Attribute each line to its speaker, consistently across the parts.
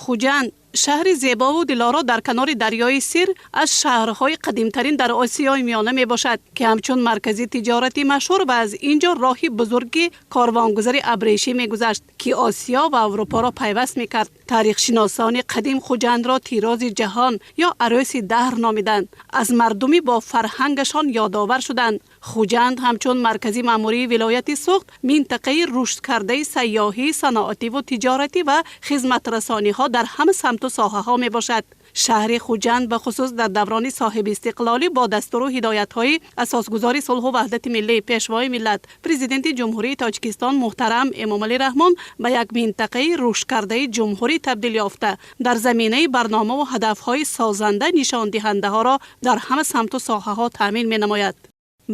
Speaker 1: Хуҷанд шаҳри зебову дилоро дар канори дарёи Сир аз шаҳрҳои қадимтарин дар Осиёи Миёна мебошад, ки ҳамчун маркази тиҷоратӣ машҳур ва аз ин ҷо роҳи бузурги корвонгузари абрешӣ мегузашт, ки Осиё ва Аврупоро пайваст мекард. Таърихшиносони қадим Хуҷандро тирози ҷаҳон ё арӯси даҳр номиданд, аз мардуми бо фарҳангашон ёдовар шуданд. Хуҷанд ҳамчун маркази маъмурии вилояти Суғд минтақаи рушдкардаи сайёҳӣ, саноативу тиҷоратӣ ва хизматрасониҳо дар ҳама самту соҳаҳо мебошад. Шаҳри Хуҷанд бахусус дар даврони соҳибистиқлолӣ бо дастуру ҳидоятҳои асосгузори сулҳу ваҳдати миллӣ, Пешвои миллат, Президенти Ҷумҳурии Тоҷикистон муҳтарам Эмомалӣ Раҳмон ба як минтақаи рушдкардаи ҷумҳурӣ табдил ёфта, дар заминаи барномаву ҳадафҳои созанда нишондиҳандаҳоро дар ҳама самту соҳаҳо таъмин менамояд.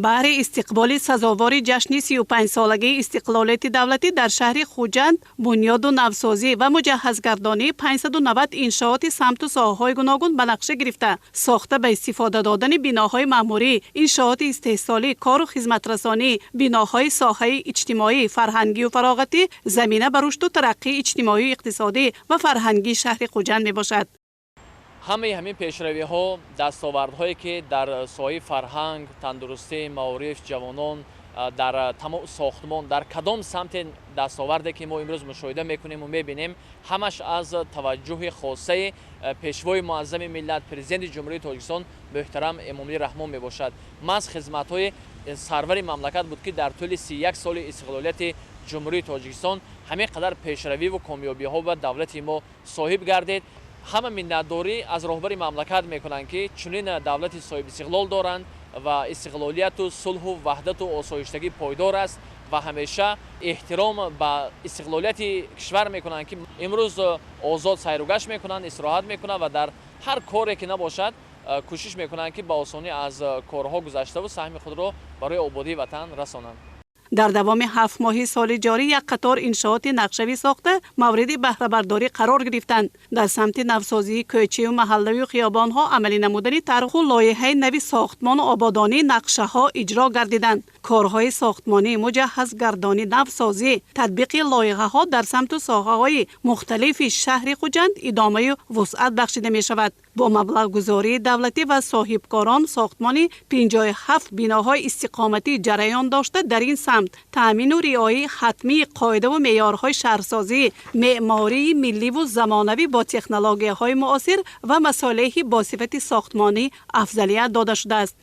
Speaker 1: Баҳри истиқболи сазовори ҷашни 35-солагии истиқлолияти давлатӣ дар шаҳри Хуҷанд бунёду навсозӣ ва муҷаҳҳазгардонии 590 иншооти самту соҳаҳои гуногун ба нақша гирифта, сохта ба истифода додани биноҳои маъмурӣ, иншооти истеҳсолӣ, кору хизматрасонӣ, биноҳои соҳаи иҷтимоӣ, фарҳангию фароғатӣ замина ба рушду тараққии иҷтимоию иқтисодӣ ва фарҳангии шаҳри Хуҷанд мебошад.
Speaker 2: Ҳамаи ҳамин пешравиҳо, дастовардҳое, ки дар соҳаи фарҳанг, тандурустӣ, маориф, ҷавонон, дар тамом сохтмон, дар кадом самте дастоварде, ки мо имрӯз мушоҳида мекунему мебинем, ҳамаш аз таваҷҷӯҳи хосаи Пешвои муаззами миллат, Президенти Ҷумҳурии Тоҷикистон муҳтарам Эмомалӣ Раҳмон мебошад. Маҳз хизматҳои сарвари мамлакат буд, ки дар тӯли 31 соли истиқлолияти Ҷумҳурии Тоҷикистон ҳамин қадар пешравиву комёбиҳо ба давлати мо соҳиб гардид. Ҳама миннатдорӣ аз роҳбари мамлакат мекунанд, ки чунин давлати соҳибистиқлол доранд ва истиқлолияту сулҳу ваҳдату осоиштагӣ пойдор аст ва ҳамеша эҳтиром ба истиқлолияти кишвар мекунанд, ки имрӯз озод сайругашт мекунанд, истироҳат мекунанд ва дар ҳар коре ки набошад, кӯшиш мекунанд, ки ба осонӣ аз корҳо гузаштаву саҳми худро барои ободии ватан расонанд.
Speaker 1: Дар давоми 7 моҳи соли ҷорӣ як қатор иншооти нақшавӣ сохта мавриди баҳрабардорӣ қарор гирифтанд. Дар самти навсозии кӯчаю маҳаллавию хиёбонҳо, амалӣ намудани тарҳу лоиҳаи нави сохтмону ободонӣ нақшаҳо иҷро гардиданд. Корҳои сохтмонӣ, муҷаҳҳазгардонӣ, навсозӣ, татбиқи лоиҳаҳо дар самту соҳаҳои мухталифи шаҳри Хуҷанд идомаю вусъат бахшида мешавад. Бо маблағгузории давлатӣ ва соҳибкорон сохтмони 57 биноҳои истиқоматӣ ҷараён дошта, дар ин самт таъмину риояи ҳатмии қоидаву меъёрҳои шаҳрсозӣ, меъмории милливу замонавӣ бо технологияҳои муосир ва масолеҳи бо сифати сохтмонӣ афзалият дода шудааст.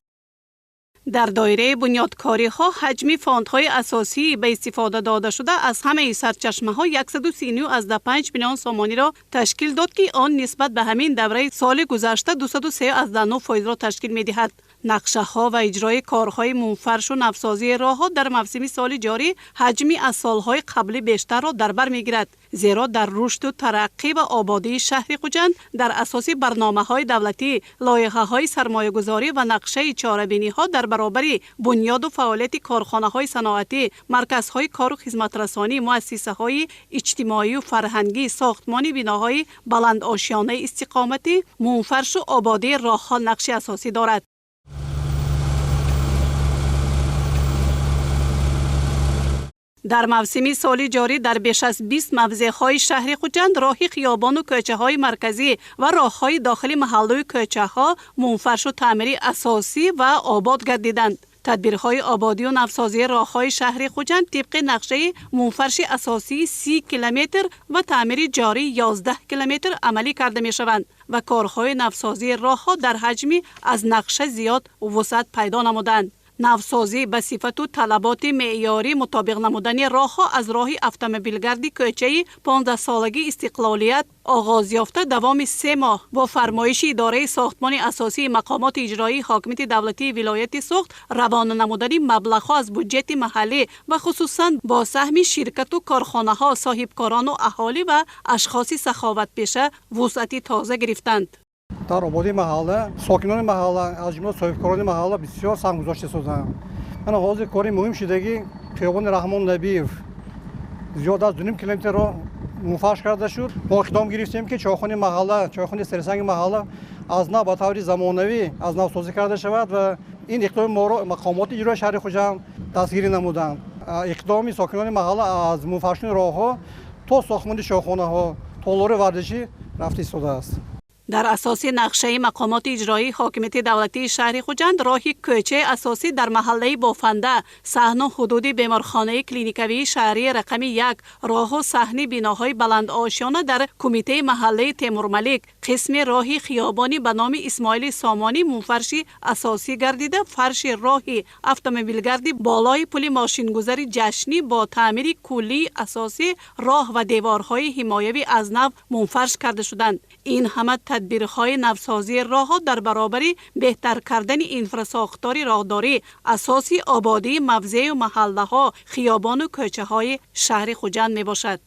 Speaker 1: Дар доираи бунёдкориҳо ҳаҷми фондҳои асосии ба истифода додашуда аз ҳамаи сарчашмаҳо 139,5 миллион сомониро ташкил дод, ки он нисбат ба ҳамин давраи соли гузашта 203,9 фоизро ташкил медиҳад. Нақшаҳо ва иҷрои корҳои мунфаршу навсозии роҳҳо дар мавсими соли ҷорӣ ҳаҷми аз солҳои қаблӣ бештарро дар бар мегирад, зеро дар рушду тараққӣ ва ободии шаҳри Хуҷанд дар асоси барномаҳои давлатӣ, лоиҳаҳои сармоягузорӣ ва нақшаи чорабиниҳо дар баробари бунёду фаъолияти корхонаҳои саноатӣ, марказҳои кору хизматрасонӣ, муассисаҳои иҷтимоию фарҳангӣ, сохтмони биноҳои баландошёнаи истиқоматӣ, мунфаршу ободии роҳҳо нақши асосӣ дорад. Дар мавсими соли ҷорӣ дар беш аз 20 мавзеъҳои шаҳри Хуҷанд роҳи хиёбону кӯчаҳои марказӣ ва роҳҳои дохили маҳаллаю кӯчаҳо мунфаршу таъмири асосӣ ва обод гардиданд. Тадбирҳои ободию навсозии роҳҳои шаҳри Хуҷанд тибқи нақшаи мунфарши асосии 30 километр ва таъмири ҷории 11 километр амалӣ карда мешаванд ва корҳои навсозии роҳҳо дар ҳаҷми аз нақша зиёд вусъат пайдо намуданд. Навсозӣ ба сифату талаботи меъёрӣ мутобиқ намудани роҳҳо аз роҳи автомобилгарди кӯчаи 15-солагии истиқлолият оғоз ёфта, давоми 3 моҳ бо фармоиши идораи сохтмони асосии мақомоти иҷроии ҳокимияти давлатии вилояти Суғд равона намудани маблағҳо аз буҷети маҳаллӣ ва хусусан бо саҳми ширкату корхонаҳо, соҳибкорону аҳолӣ ва ашхоси саховатпеша вусъати тоза гирифтанд.
Speaker 3: Дар ободии маҳалла сокинони маҳалла, аз ҷумла соҳибкорони маҳалла бисёр саҳм гузошта созанд. Мана ҳозир кори муҳим шудагӣ хиёбони Раҳмон Набиев зиёд аз 2,5 километрро мунфарш карда шуд. Мо иқдом гирифтем, ки чойхони маҳалла, чойхони серсанги маҳалла аз нав ба таври замонавӣ аз навсозӣ карда шавад ва ин иқдоми моро мақомоти иҷрои шаҳри Хуҷанд дастгирӣ намуданд. Иқдоми сокинони маҳалла аз мунфаршуни роҳҳо то сохтмони чойхонаҳо, толори варзишӣ рафта истодааст.
Speaker 1: Дар асоси нақшаи мақомоти иҷроии ҳокимияти давлатии шаҳри Хуҷанд, роҳи кӯчаи асосӣ дар маҳаллаи Бофанда, саҳну ҳудуди беморхонаи клиникавии шаҳрии рақами 1, роҳу саҳни биноҳои баландошёна дар кумитаи маҳаллаи Темурмалик, қисми роҳи хиёбонӣ ба номи Исмоили Сомонӣ мунфарши асосӣ гардида, фарши роҳи автомобилгарди болои пули мошингузари ҷашнӣ бо таъмири куллии асосӣ роҳ ва деворҳои ҳимоявӣ аз нав мунфарш карда шуданд. Ин ҳама тадбирҳои навсозии роҳҳо дар баробари беҳтар кардани инфрасохтори роҳдорӣ асоси ободии мавзею маҳаллаҳо, хиёбону кӯчаҳои шаҳри Хуҷанд мебошад.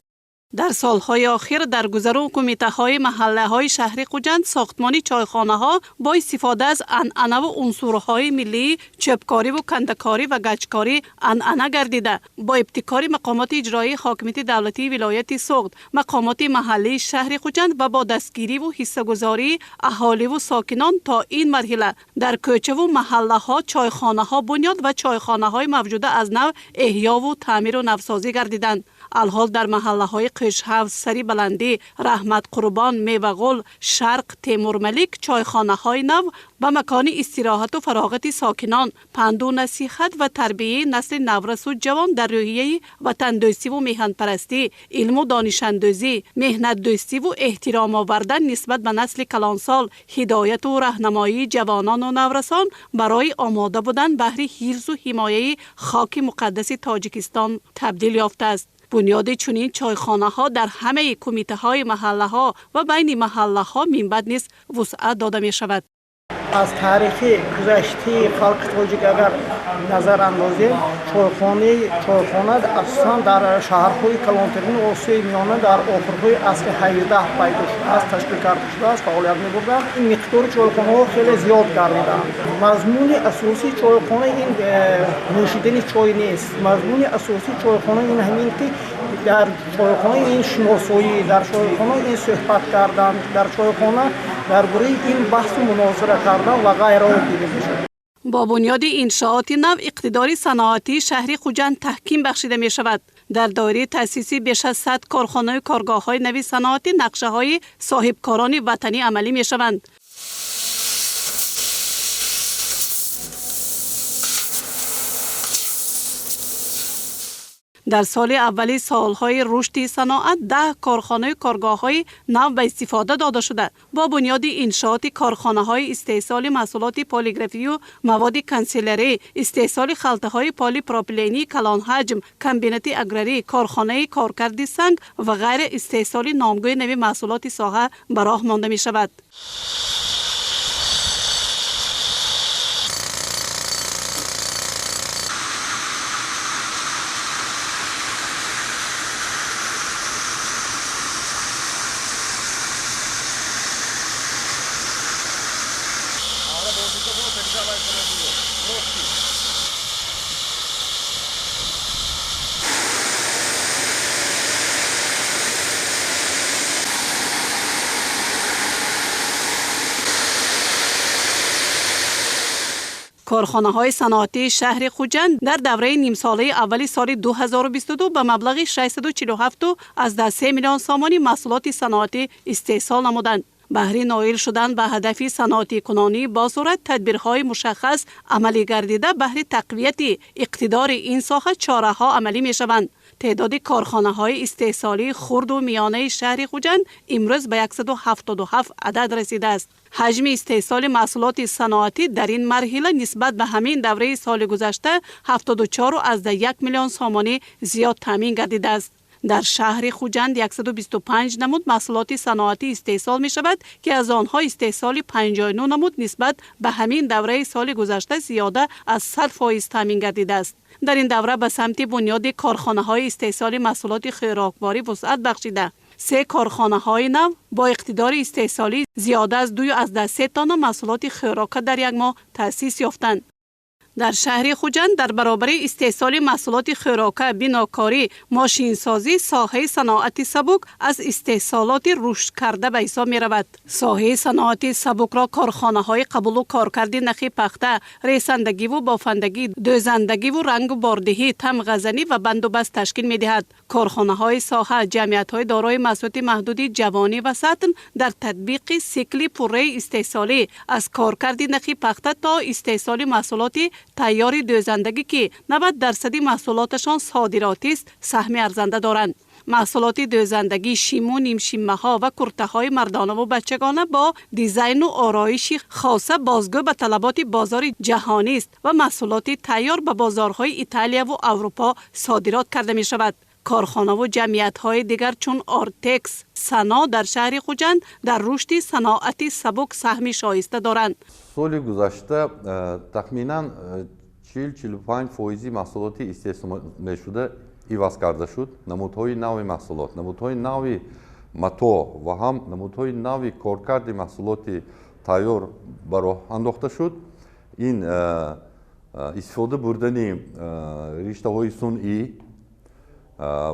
Speaker 1: Дар солҳои охир дар гузару кумитаҳои маҳаллаҳои шаҳри Хуҷанд сохтмони чойхонаҳо бо истифода аз анъанаву унсурҳои миллии чӯбкориву кандакорӣ ва гачкорӣ анъана гардида, бо ибтикори мақомоти иҷроии ҳокимияти давлатии вилояти Суғд, мақомоти маҳаллии шаҳри Хуҷанд ва бо дастгириву ҳиссагузории аҳоливу сокинон то ин марҳила дар кӯчаву маҳаллаҳо чойхонаҳо бунёд ва чойхонаҳои мавҷуда аз нав эҳёву таъмиру навсозӣ гардиданд. Алҳол дар маҳаллаҳои Қӯшҳавз, Сари Баландӣ, Раҳмат Қурбон, Мевағул, Шарқ, Темурмалик чойхонаҳои нав ба макони истироҳату фароғати сокинон, панду насиҳат ва тарбияи насли наврасу ҷавон дар рӯҳияи ватандӯстиву меҳанпарастӣ, илму донишандӯзӣ, меҳнатдӯстиву эҳтиром овардан нисбат ба насли калонсол, ҳидояту раҳнамоии ҷавонону наврасон барои омода будан баҳри ҳифзу ҳимояи хоки муқаддаси Тоҷикистон табдил ёфтааст. Бунёди чунин чойхонаҳо дар ҳамаи кумитаҳои маҳаллаҳо ва байни маҳаллаҳо минбаъд низ вусъат дода мешавад.
Speaker 4: Аз таърихи гузаштаи халқи тоҷик агар назар андозем, чойхона асосан дар шаҳрҳои калонтарини Осиёи Миёна дар охирҳои асри 18 пайдо шудааст, ташкил карда шудааст, фаъолият мебурданд. Ин миқдори чойхонаҳо хеле зиёд гардиданд. Мазмуни асосии чойхона ин нӯшидани чой нест. Мазмуни асосии чойхона ин ҳамин ки дар чойхона ин шиносоӣ, дар чойхона ин суҳбат кардан, дар чойхона дар бораи ин баҳсу мунозира кардан ва ғайраҳо дида мешавад.
Speaker 1: Бо бунёди иншооти нав иқтидори саноатии шаҳри Хуҷанд таҳким бахшида мешавад. Дар доираи таъсиси беш аз 100 корхонаю коргоҳҳои нави саноатӣ нақшаҳои соҳибкорони ватанӣ амалӣ мешаванд. Дар соли аввали солҳои рушди саноат 10 корхонаю коргоҳҳои нав ба истифода дода шуда, бо бунёди иншооти корхонаҳои истеҳсоли маҳсулоти полиграфию маводи канселярӣ, истеҳсоли халтаҳои полипропилении калонҳаҷм, комбинати аграрӣ, корхонаи коркарди санг ва ғайра истеҳсоли номгӯи нави маҳсулоти соҳа ба роҳ монда мешавад. Корхонаҳои саноатии шаҳри Хуҷанд дар давраи нимсолаи аввали соли 2022 ба маблағи 647,3 миллион сомонӣ маҳсулоти саноатӣ истеҳсол намуданд. Баҳри ноил шудан ба ҳадафи саноатикунонӣ бо сурат тадбирҳои мушаххас амалӣ гардида, баҳри тақвияти иқтидори ин соҳа чораҳо амалӣ мешаванд. Теъдоди корхонаҳои истеҳсолии хурду миёнаи шаҳри Хуҷанд имрӯз ба 177 адад расидааст. Ҳаҷми истеҳсоли маҳсулоти саноатӣ дар ин марҳила нисбат ба ҳамин давраи соли гузашта 74,1 миллион сомонӣ зиёд таъмин гардидааст. Дар шаҳри Хуҷанд 125 намуд маҳсулоти саноатӣ истеҳсол мешавад, ки аз онҳо истеҳсоли 59 намуд нисбат ба ҳамин давраи соли гузашта зиёда аз 100% таъмин гардидааст. Дар ин давра ба самти бунёди корхонаҳои истеҳсоли маҳсулоти хӯрокворӣ вусъат бахшида, се корхонаҳои нав бо иқтидори истеҳсолӣ зиёда аз 2,3 тонна маҳсулоти хӯрока дар як моҳ таъсис ёфтанд. Дар шаҳри Хуҷанд дар баробари истеҳсоли маҳсулоти хӯрока, бинокорӣ, мошинсозӣ, соҳаи саноати сабук аз истеҳсолоти рушдкарда ба ҳисоб меравад. Соҳаи саноати сабукро корхонаҳои қабулу коркарди нахи пахта, ресандагиву бофандагӣ, дӯзандагиву рангу бордиҳӣ, тамғазанӣ ва бандубаст ташкил медиҳад. Корхонаҳои соҳа, ҷамъиятҳои дорои маҳсулоти маҳдуди ҷавонӣ ва сатн дар татбиқи сикли пурраи истеҳсолӣ аз коркарди нахи пахта то истеҳсоли маҳсулоти тайёри дӯзандагӣ, ки 90% маҳсулоташон содиротист, саҳми арзанда доранд. Маҳсулоти дӯзандагӣ, шиму нимшиммаҳо ва куртаҳои мардонаву бачагона бо дизайну ороиши хоса бозгӯ ба талаботи бозори ҷаҳонист ва маҳсулоти тайёр ба бозорҳои Италияву Аврупо содирот карда мешавад. Корхонаву ҷамъиятҳои дигар чун Ортекс, Сано дар шаҳри Хуҷанд дар рушди саноати сабук саҳми шоиста доранд.
Speaker 5: Соли гузашта тахминан 40-45% маҳсулоти истеҳсол мешуда иваз карда шуд. Намудҳои нави маҳсулот, намудҳои нави матоъ ва ҳам намудҳои нави коркарди маҳсулоти тайёр ба роҳ андохта шуд. Ин истифода бурдани риштаҳои сунъӣ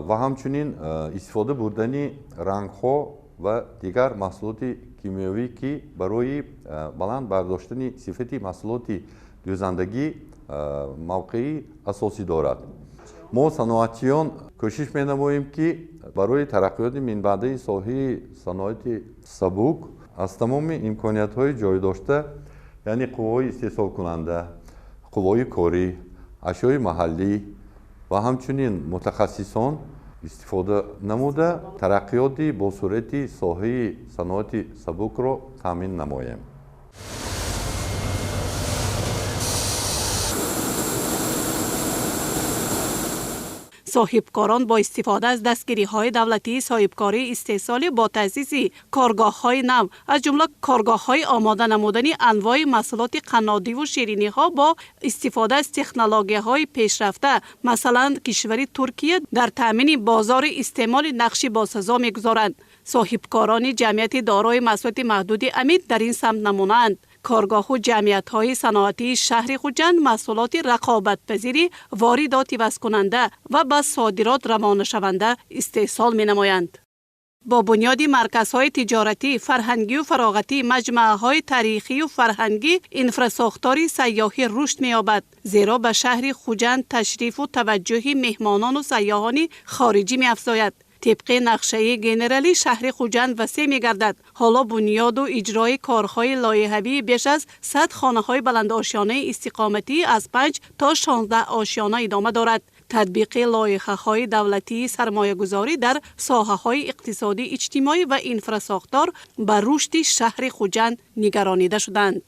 Speaker 5: ва ҳамчунин истифода бурдани рангҳо ва дигар маҳсулоти кимиёвӣ, ки барои баланд бардоштани сифати маҳсулоти дӯзандагӣ мавқеи асосӣ дорад. Мо саноатчиён кӯшиш менамоем, ки барои тараққиёти минбаъдаи соҳаи саноати сабук аз тамоми имкониятҳои ҷой дошта, яъне қувваҳои истеҳсолкунанда, қувваҳои корӣ, ашёи маҳаллӣ ва ҳамчунин мутахассисон истифода намуда тараққиёти босуръати соҳаи саноати сабукро таъмин намоем.
Speaker 1: Соҳибкорон бо истифода аз дастгириҳои давлатии соҳибкории истеҳсолӣ бо таъсиси коргоҳҳои нав, аз ҷумла коргоҳҳои омода намудани анвои маҳсулоти қаннодиву шириниҳо бо истифода аз технологияҳои пешрафта, масалан кишвари Туркия, дар таъмини бозори истеъмоли нақши босазо мегузоранд. Соҳибкорони ҷамъияти дорои маҳсулоти маҳдуди Амид дар ин самт намунаанд. Коргоҳу ҷамъиятҳои саноатии шаҳри Хуҷанд маҳсулоти рақобатпазири воридот ивазкунанда ва ба содирот равонашаванда истеҳсол менамоянд. Бо бунёди марказҳои тиҷоратӣ, фарҳангию фароғатӣ, маҷмааҳои таърихию фарҳангӣ инфрасохтори сайёҳӣ рушд меёбад, зеро ба шаҳри Хуҷанд ташрифу таваҷҷӯҳи меҳмонону сайёҳони хориҷӣ меафзояд. Тибқи нақшаи генералӣ шаҳри Хуҷанд васеъ мегардад. Ҳоло бунёду иҷрои корҳои лоиҳавии беш аз 100 хонаҳои баландошёнаи истиқоматӣ аз 5 то 16 ошёна идома дорад. Татбиқи лоиҳаҳои давлатии сармоягузорӣ дар соҳаҳои иқтисодӣ, иҷтимоӣ ва инфрасохтор ба рушди шаҳри Хуҷанд нигаронида шуданд.